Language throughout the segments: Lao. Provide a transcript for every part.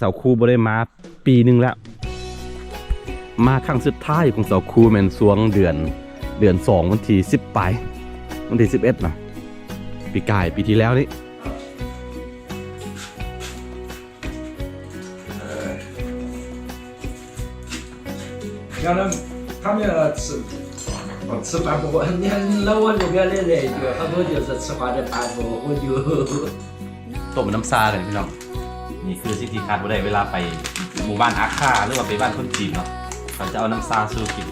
ສາວຄູບໍ່ໄດ້ມາປີໜຶ່ງແລ້ວ. ມາຄັ້ງສຸດທ້າຍຂອງສາວຄູແມ່ນຊ່ວງເດືອນ ເດືອນສອງ ວັນທີສິບປາຍ ວັນທີສິບເອັດນະ ປີກາຍ ປີທີ່ແລ້ວນີ້. ต้มน้ำซากันพี่น้อง นี่คือสิ่งที่ขาดบ่ได้เวลาไปหมู่บ้านอาข่า หรือว่าไปบ้านคนจีนเนาะ เขาจะเอาน้ำซาสู่กิน.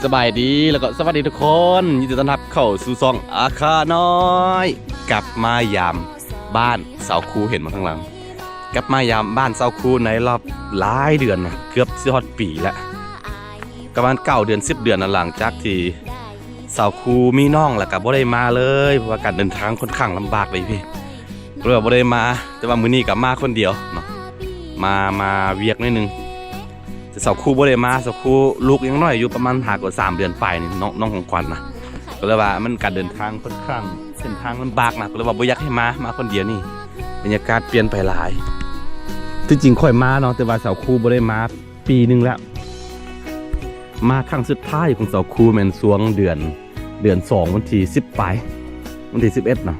ສະບາຍດີ ແລ້ວກໍສະຫວັດດີທຸກຄົນ ຍິນດີຕ້ອນຮັບເຂົ້າສູ່ຊ່ອງອາຄານ້ອຍ. ກັບມາຢາມບ້ານສາວຄູ ເຫັນບໍ່ທາງຫຼັງ ກັບມາຢາມບ້ານສາວຄູໃນລອບຫຼາຍເດືອນນະ ເກືອບຊິຮອດປີແລ້ວ ປະມານເກົ້າເດືອນ ສິບເດືອນນະ ຫຼັງຈາກທີ່ສາວຄູມີນ້ອງ ແລ້ວກໍບໍ່ໄດ້ມາເລີຍ ເພາະວ່າການເດີນທາງຄ່ອນຂ້າງລຳບາກເລີຍພີ່ ກໍເລີຍວ່າບໍ່ໄດ້ມາ. ແຕ່ວ່າມື້ນີ້ກໍມາຄົນດຽວເນາະ ມາ ມາວຽກໜ້ອຍໜຶ່ງ. ແຕ່ສາວຄູບໍ່ໄດ້ມາ ສາວຄູລູກຍັງນ້ອຍຢູ່ ປະມານຫາກວ່າສາມເດືອນປາຍນີ້ ນ້ອງ ນ້ອງຂອງຂວັນນະ ກໍເລີຍວ່າມັນການເດີນທາງຄ່ອນຂ້າງເສັ້ນທາງລຳບາກນະ ກໍເລີຍວ່າບໍ່ຢາກໃຫ້ມາ ມາຄົນດຽວນີ້ ບັນຍາກາດປ່ຽນໄປຫຼາຍ. ທີ່ຈິງຂ້ອຍມາເນາະ ແຕ່ວ່າສາວຄູບໍ່ໄດ້ມາປີໜຶ່ງແລ້ວ. ມາຄັ້ງສຸດທ້າຍຂອງສາວຄູແມ່ນຊ່ວງເດືອນ ເດືອນສອງ ວັນທີສິບປາຍ ວັນທີສິບເອັດເນາະ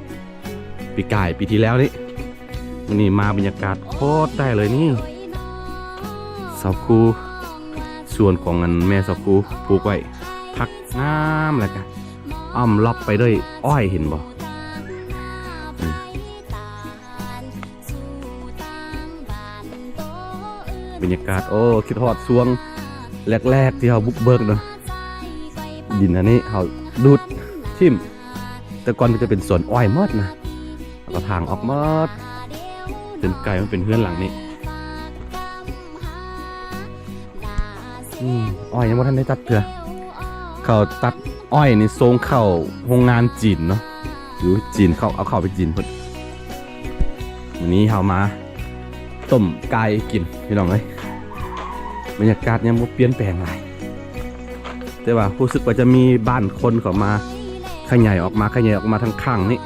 ປີກາຍ ປີທີ່ແລ້ວນີ້. ມື້ນີ້ມາບັນຍາກາດໂຄດໄດ້ເລີຍນີ້ ສາວຄູ ສວນຂອງອັນແມ່ສາວຄູປູກໄວ້ ຜັກງາມ ແລ້ວກະອ້ອມລອບໄປດ້ວຍອ້ອຍ ເຫັນບໍ່? ນີ້ ບັນຍາກາດ ໂອ້ ຄິດຮອດຊ່ວງແລກໆທີ່ເຮົາບຸກເບີກເນາະ ດິນອັນນີ້ເຮົາດູດຖິ້ມ ແຕ່ກ່ອນມັນຈະເປັນສວນອ້ອຍໝົດນະ ເຮົາກໍຖາງອອກໝົດ ຈົນກາຍມາເປັນເຮືອນຫຼັງນີ້. ອືມ ອ້ອຍຍັງບໍ່ທັນໄດ້ຕັດເທື່ອ ເຂົາຕັດອ້ອຍນີ້ສົ່ງເຂົ້າໂຮງງານຈີນເນາະ ຢູ່ຈີນເຂົາເອົາເຂົ້າໄປຈີນພຸ້ນ. ມື້ນີ້ເຮົາມາຕົ້ມໄກ່ກິນພີ່ນ້ອງເອີຍ ບັນຍາກາດຍັງບໍ່ປ່ຽນແປງຫຼາຍ ແຕ່ວ່າຮູ້ສຶກວ່າຈະມີບ້ານຄົນເຂົ້າມາຂະຫຍາຍອອກມາ ຂະຫຍາຍອອກມາທາງຂ້າງນີ້.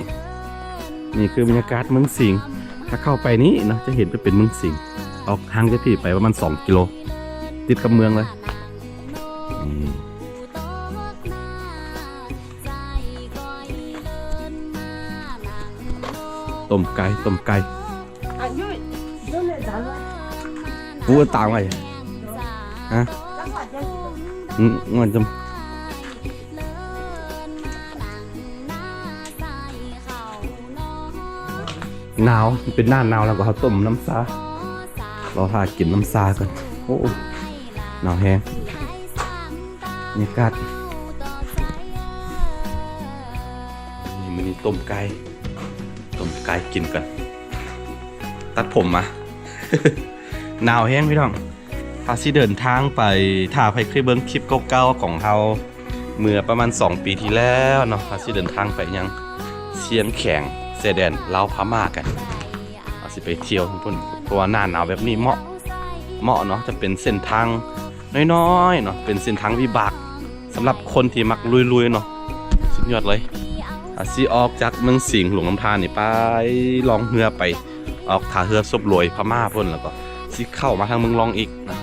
ນີ້ຄືບັນຍາກາດເມືອງສິງ ຖ້າເຂົ້າໄປນີ້ເນາະ ຈະເຫັນຈະເປັນເມືອງສິງ ອອກຫ່າງຈາກພີ້ໄປປະມານສອງກິໂລ ຕິດກັບເມືອງເລີຍ. ນີ້ ຕົ້ມໄກ່ ຕົ້ມໄກ່ Ui, tao mày. Hả? Ngồi trong. ໜາວ ເປັນໜ້າໜາວແລ້ວກໍເຮົາຕົ້ມນ້ຳຊາ ລໍຖ້າກິນນ້ຳຊາກ່ອນ. ໂອ້ ໜາວແຮງ ບັນຍາກາດ. ນີ້ ມື້ນີ້ຕົ້ມໄກ່ ຕົ້ມໄກ່ກິນກັນ ຕັດຜົມມາ ໜາວແຮງພີ່ນ້ອງ. ຖ້າຊິເດີນທາງໄປ ຖ້າໃຜເຄີຍເບິ່ງຄລິບເກົ່າໆຂອງເຮົາ ເມື່ອປະມານສອງປີທີ່ແລ້ວເນາະ ເຮົາຊິເດີນທາງໄປຍັງຊຽງແຂງ ຊາຍແດນລາວພະມ້າກັນ ເຮົາຊິໄປທ່ຽວທາງພຸ້ນ ເພາະວ່າໜ້າໜາວແບບນີ້ເໝາະ ເໝາະເນາະ ຈະເປັນເສັ້ນທາງນ້ອຍໆເນາະ ເປັນເສັ້ນທາງວິບາກ ສຳລັບຄົນທີ່ມັກລຸຍໆເນາະ ສຸດຍອດເລີຍ. ອາ ຊິອອກຈາກເມືອງສິງ ຫຼວງນ້ຳທານີ້ ໄປລ່ອງເຮືອໄປ ອອກທ່າເຮືອສົບຫຼວຍພະມ້າພຸ້ນ ແລ້ວກໍຊິເຂົ້າມາທາງເມືອງລອງອີກນະ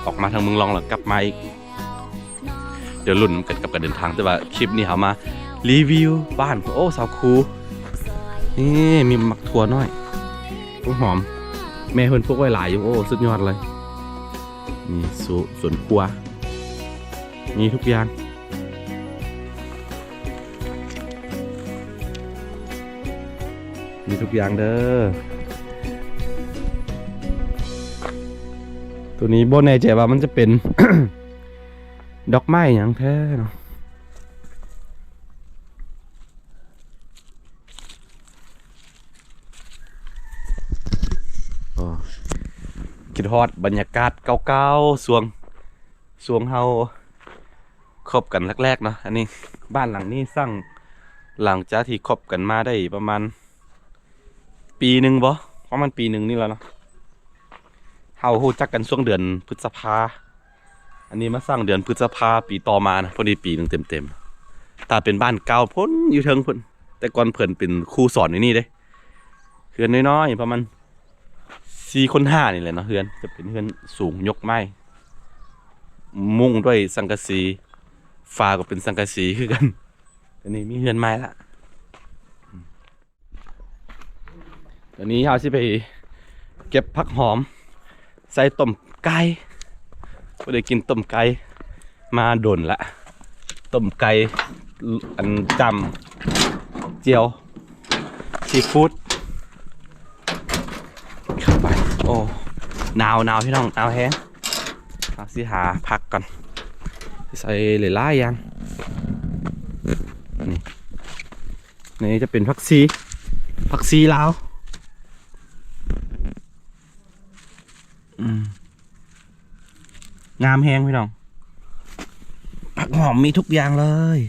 ອອກມາທາງເມືອງລອງແລ້ວກັບມາອີກ. ດຽວລຸ້ນນຳກັນກັບການເດີນທາງ ແຕ່ວ່າຄລິບນີ້ເຮົາມາຣີວິວບ້ານ ໂອ້ ສາວຄູ ນີ້ ມີໝາກຖົ່ວນ້ອຍ ຕົ້ນຫອມ ແມ່ເພິ່ນປູກໄວ້ຫຼາຍຢູ່ ໂອ້ ສຸດຍອດເລີຍ. ນີ້ ສວນຄົວ ມີທຸກຢ່າງ ມີທຸກຢ່າງເດີ. ໂຕນີ້ບໍ່ແນ່ໃຈວ່າມັນຈະເປັນ ດອກໄມ້ຫຍັງແທ້ເນາະ. ໂອ້ ຄິດຮອດບັນຍາກາດເກົ່າໆ ຊ່ວງ ຊ່ວງເຮົາຄົບກັນແລກໆເນາະ. ອັນນີ້ ບ້ານຫຼັງນີ້ສ້າງຫຼັງຈາກທີ່ຄົບກັນມາໄດ້ປະມານປີໜຶ່ງບໍ ປະມານປີໜຶ່ງນີ້ແຫຼະເນາະ. ເຮົາຮູ້ຈັກກັນຊ່ວງເດືອນພຶດສະພາ ອັນນີ້ມາສ້າງເດືອນພຶດສະພາປີຕໍ່ມານະ ພໍດີປີໜຶ່ງເຕັມໆ. ຖ້າເປັນບ້ານເກົ່າພຸ້ນ ຢູ່ເທິງພຸ້ນ ແຕ່ກ່ອນເພິ່ນເປັນຄູສອນຢູ່ນີ້ເດ້. ເຮືອນນ້ອຍໆ ປະມານສີ່ຄົນຫ້ານີ້ແຫຼະເນາະ. ເຮືອນຈະເປັນເຮືອນສູງຍົກໄມ້ ມຸງດ້ວຍສັງກະສີ ຝາກໍເປັນສັງກະສີຄືກັນ. ອັນນີ້ມີເຮືອນໃໝ່ລະ. ຕອນນີ້ເຮົາຊິໄປເກັບຜັກຫອມໃສ່ຕົ້ມໄກ່. ບໍ່ໄດ້ກິນຕົ້ມໄກ່ມາດົນລະ. ຕົ້ມໄກ່ ອັນ ຈ້ຳ ຈ່ຽວ ຊີຟູດ ເຂົ້າໄປ. ໂອ້ ໜາວ ໜາວ ພີ່ນ້ອງ ໜາວແຮງ. ເຮົາຊິຫາຜັກກ່ອນ ໃສ່ຫຼາຍໆຢ່າງ. ນີ້ ນີ້ຈະເປັນຜັກຊີ ຜັກຊີລາວ. ອືມ ງາມແຮງພີ່ນ້ອງ ຜັກຫອມມີທຸກຢ່າງເລີຍ.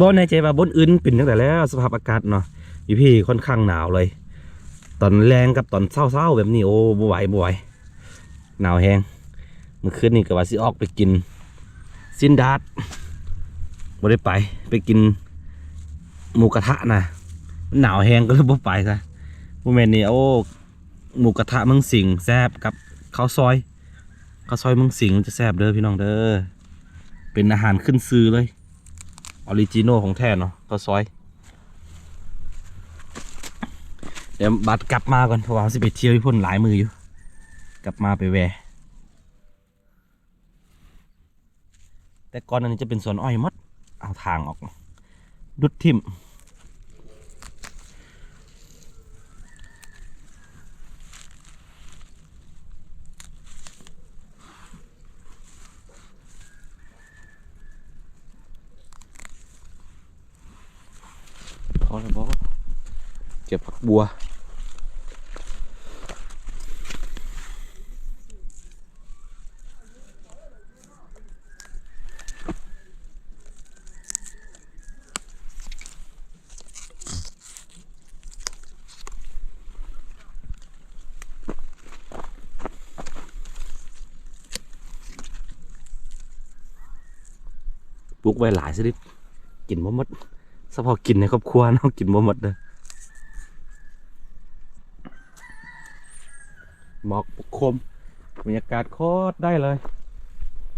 ບໍ່ແນ່ໃຈວ່າບ່ອນອື່ນເປັນຈັ່ງໃດແລ້ວ ສະພາບອາກາດເນາະ. ຢູ່ພີ້ຂ້ອນຂ້າງໜາວເລີຍ ຕອນແລງກັບຕອນເຊົ້າໆແບບນີ້ ໂອ້ ບໍ່ໄຫວ ບໍ່ໄຫວ. ໜາວແຮງ. ມື້ຄືນນີ້ກໍວ່າຊິອອກໄປກິນຊີ້ນດາດ ບໍ່ໄດ້ໄປ ໄປກິນໝູກະທະນະ. ມັນໜາວແຮງກໍເລີຍບໍ່ໄປຊະ. ບໍ່ແມ່ນນີ້ ໂອ້ ໝູກະທະເມືອງສິງແຊບ ກັບເຂົ້າຊອຍ ເຂົ້າຊອຍເມືອງສິງມັນຈະແຊບເດີພີ່ນ້ອງເດີ. ເປັນອາຫານຂຶ້ນຊື່ເລີຍ ອໍຣິຈິນອນຂອງແທ້ເນາະ ເຂົ້າຊອຍ. ດຽວບັດກັບມາກ່ອນ ເພາະວ່າເຮົາຊິໄປທ່ຽວຢູ່ພຸ້ນຫຼາຍມື້ຢູ່ ກັບມາໄປແວ່. ແຕ່ກ່ອນອັນນີ້ຈະເປັນສວນອ້ອຍໝົດ ເອົາທາງອອກ ດຸດຖິ້ມ. ພໍແລ້ວບໍ່? ເກັບຜັກບົ່ວ. ປູກໄວ້ຫຼາຍຊະດິ ກິນບໍ່ໝົດ ສະເພາະກິນໃນຄອບຄົວເນາະ ກິນບໍ່ໝົດເດີ. ໝອກປົກຄຸມ ບັນຍາກາດໂຄດໄດ້ເລີຍ.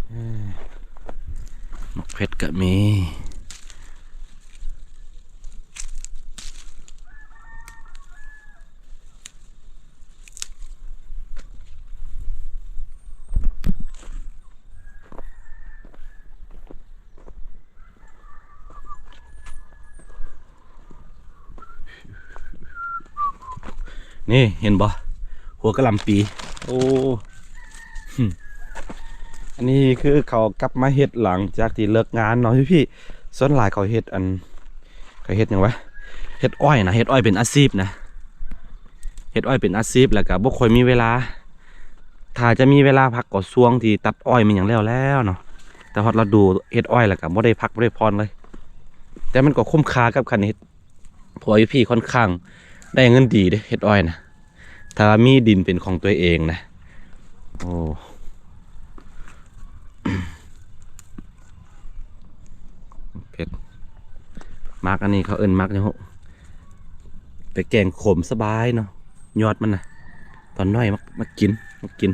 ເອີ ໝາກເຜັດກະມີ. ນີ້ເຫັນບໍ່ ຫົວກະຫຼ່ຳປີ. ໂອ້ ອັນນີ້ຄືເຂົາກັບມາເຮັດຫຼັງຈາກທີ່ເລີກງານເນາະພີ່. ສ່ວນຫຼາຍເຂົາເຮັດອັນ ເຂົາເຮັດຫຍັງວະ ເຮັດອ້ອຍນະ ເຮັດອ້ອຍເປັນອາຊີບນະ ເຮັດອ້ອຍເປັນອາຊີບ ແລ້ວກະບໍ່ຄ່ອຍມີເວລາ. ຖ້າຈະມີເວລາພັກກໍຊ່ວງທີ່ຕັດອ້ອຍແມ່ນຫຍັງແລ້ວໆເນາະ ແຕ່ຮອດລະດູເຮັດອ້ອຍແລ້ວກໍບໍ່ໄດ້ພັກບໍ່ໄດ້ຜ່ອນເລີຍ. ແຕ່ມັນກໍຄຸ້ມຄ່າກັບຄັນເຮັດ ເພາະວ່າຢູ່ພີ້ຂ້ອນຂ້າງໄດ້ເງິນດີເດ້ ເຮັດອ້ອຍນະ ຖ້າວ່າມີດິນເປັນຂອງຕົວເອງນະ. ໂອ້ ເຜັດ ໝາກອັນນີ້ເຂົາເອີ້ນໝາກຫຍັງ ໄປແກງຂົມສະບາຍເນາະ ຍອດມັນນະ. ຕອນນ້ອຍມັກ ມັກກິນ ມັກກິນ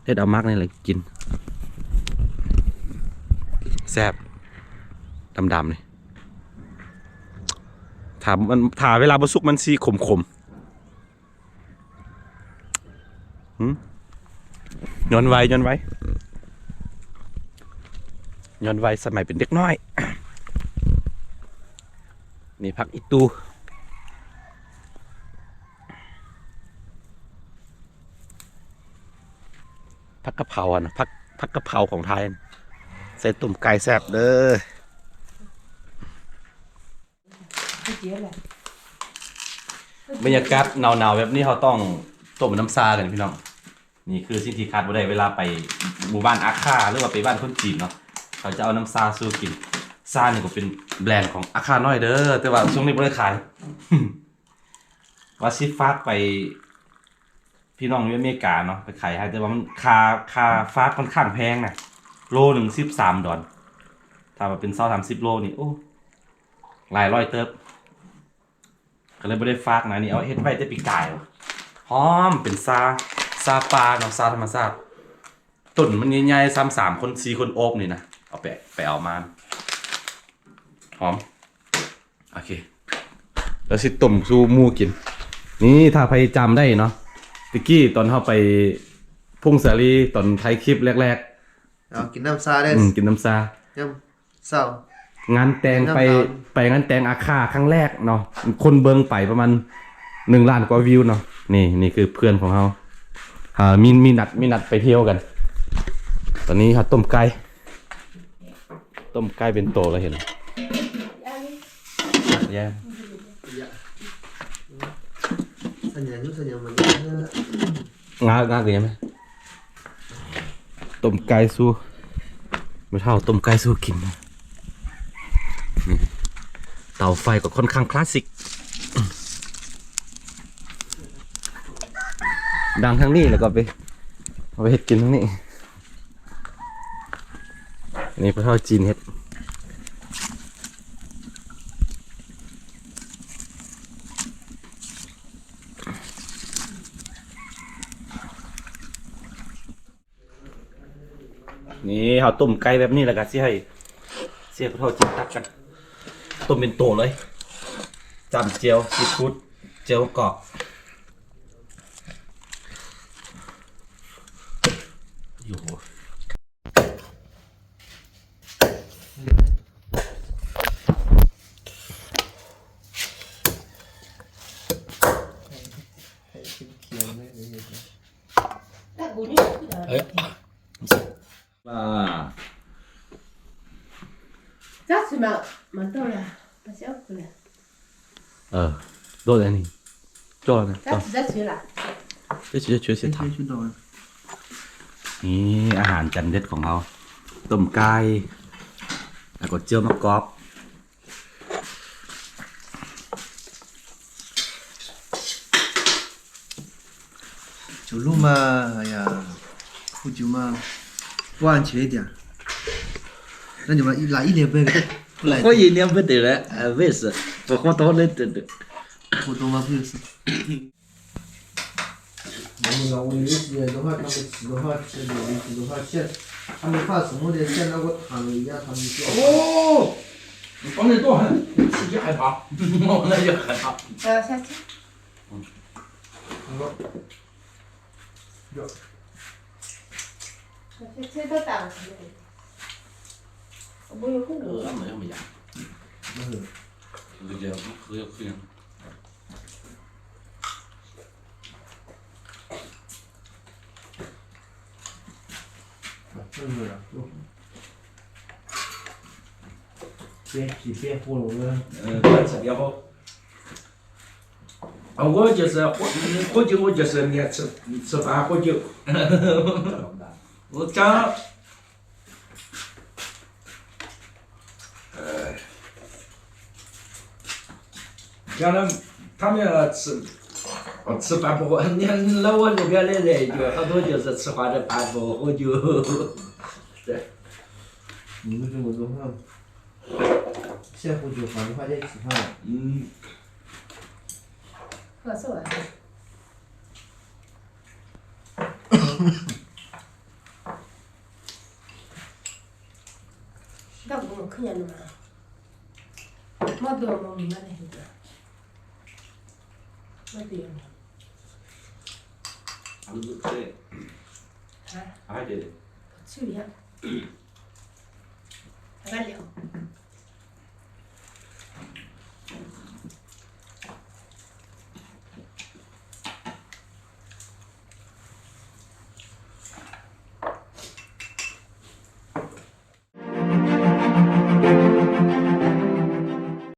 ເດັດເອົາໝາກນີ້ແຫຼະກິນ ແຊບ ດຳໆນີ້. ຖ້າມັນ ຖ້າເວລາບໍ່ສຸກມັນຊິຂົມໆ. ຫຶ ຍ້ອນໄວ ຍ້ອນໄວ ຍ້ອນໄວສະໄໝເປັນເດັກນ້ອຍ. ນີ້ຜັກອີ່ຕູ່. ຜັກກະເພົາຫັ້ນນະ ຜັກ ຜັກກະເພົາຂອງໄທ ໃສ່ຕົ້ມໄກ່ແຊບເດີ. ບັນຍາກາດໜາວໆແບບນີ້ ເຮົາຕ້ອງຕົ້ມນ້ຳຊາກັນພີ່ນ້ອງ. ນີ້ຄືສິ່ງທີ່ຂາດບໍ່ໄດ້ເວລາໄປໝູ່ບ້ານອາຂ່າ ຫຼືວ່າໄປບ້ານຄົນຈີນເນາະ ເຂົາຈະເອົານ້ຳຊາສູ່ກິນ. ຊານີ້ກໍເປັນແບຣນຂອງອາຂ່ານ້ອຍເດີ ແຕ່ວ່າຊ່ວງນີ້ບໍ່ໄດ້ຂາຍ. ວ່າຊິຝາກໄປພີ່ນ້ອງຢູ່ອາເມລິກາເນາະ ໄປຂາຍໃຫ້ ແຕ່ວ່າມັນ ຄ່າ ຄ່າຝາກຂ້ອນຂ້າງແພງນະ ໂລໜຶ່ງສິບສາມດອນ. ຖ້າວ່າເປັນຊາວສາມສິບໂລນີ້ ໂອ້ ຫຼາຍຮ້ອຍເຕີບ. ກໍເລີຍບໍ່ໄດ້ຝາກນະ ນີ້ເອົາເຮັດໄວ້ແຕ່ປີກາຍ. ຫອມ ເປັນຊາ ຊາປ່າເນາະ ຊາທຳມະຊາດ ຕົ້ນມັນໃຫຍ່ໆ ຊ້ຳສາມຄົນສີ່ຄົນໂອບນີ້ນະ ເອົາໄປ ໄປເອົາມາ ຫອມ. ໂອເຄ ແລ້ວຊິຕົ້ມສູ່ໝູ່ກິນ. ນີ້ຖ້າໃຜຈຳໄດ້ເນາະ ແຕ່ກີ້ຕອນເຮົາໄປພົງສາລີ ຕອນໄຖຄລິບແລກໆ ເອົາ ກິນນ້ຳຊາເດີ ອືມ ກິນນ້ຳຊາ ຍາມ ເຊົ້າ ງານແຕ່ງໄປ ໄປງານແຕ່ງອາຂ່າຄັ້ງແລກເນາະ ຄົນເບິ່ງໄປປະມານໜຶ່ງລ້ານກວ່າວິວເນາະ. ນີ້ ນີ້ຄືເພື່ອນຂອງເຮົາ ເອີ ມີ ມີນັດ ມີນັດໄປທ່ຽວກັນ. ຕອນນີ້ເຮົາຕົ້ມໄກ່ ຕົ້ມໄກ່ເປັນໂຕແລ້ວເຫັນ ແຍມ ງາ ງາຄືຫຍັງ? ຕົ້ມໄກ່ສູ່ ແມ່ເຖົ້າຕົ້ມໄກ່ສູ່ກິນ. ນີ້ ເຕົາໄຟກໍຄ່ອນຂ້າງຄລາສສິກ ດັງທາງນີ້ ແລ້ວກໍໄປ ເອົາໄປເຮັດກິນທາງນີ້. ອັນນີ້ພໍ່ເຖົ້າຈີນເຮັດ. ນີ້ເຮົາຕົ້ມໄກ່ແບບນີ້ ແລ້ວກໍຊິໃຫ້ ຊິໃຫ້ພໍ່ເຖົ້າຈີນຕັກກັນ ຕົ້ມເປັນໂຕເລີຍ ຈ້ຳແຈ່ວຊີຟູດ ແຈ່ວກອກ. ໂອ້ໂຫ ເອີຍ ເອີຍ ເອີ ໂດດອັນນີ້ ຈ່ອນະ ຈ່ອນ ນີ້ອາຫານຈານເດັດຂອງເຮົາ ຕົ້ມໄກ່ ແລ້ວກໍເຈີຍວໝາກກອກ. 酒弄嘛，哎呀，苦酒嘛，不安全一点。那你们一来一两杯，不来。我一两杯得了，呃，没事，不喝多了，对，对。喝多嘛，不就是。我们老屋里有些人的话，他们吃的话，吃的，吃的话，像他们怕什么的，像那个糖一样，他们就。哦，你放的多很，自己害怕，我那也害怕。我要下去。 别洗，别糊弄了。嗯，别吃，别糊。啊，我就是喝，喝酒，我就是爱吃，吃饭喝酒。我讲，呃，讲了，他们要吃，吃饭不喝，你看老外路边来了一句，好多就是吃饭的饭不喝酒。对。你们中国文化。 现在喝酒反而花钱吃饭了。嗯。喝酒啊。那我们可以了嘛？没多，我们那个，没得了。啊？I did it. 不去呀。 Hello.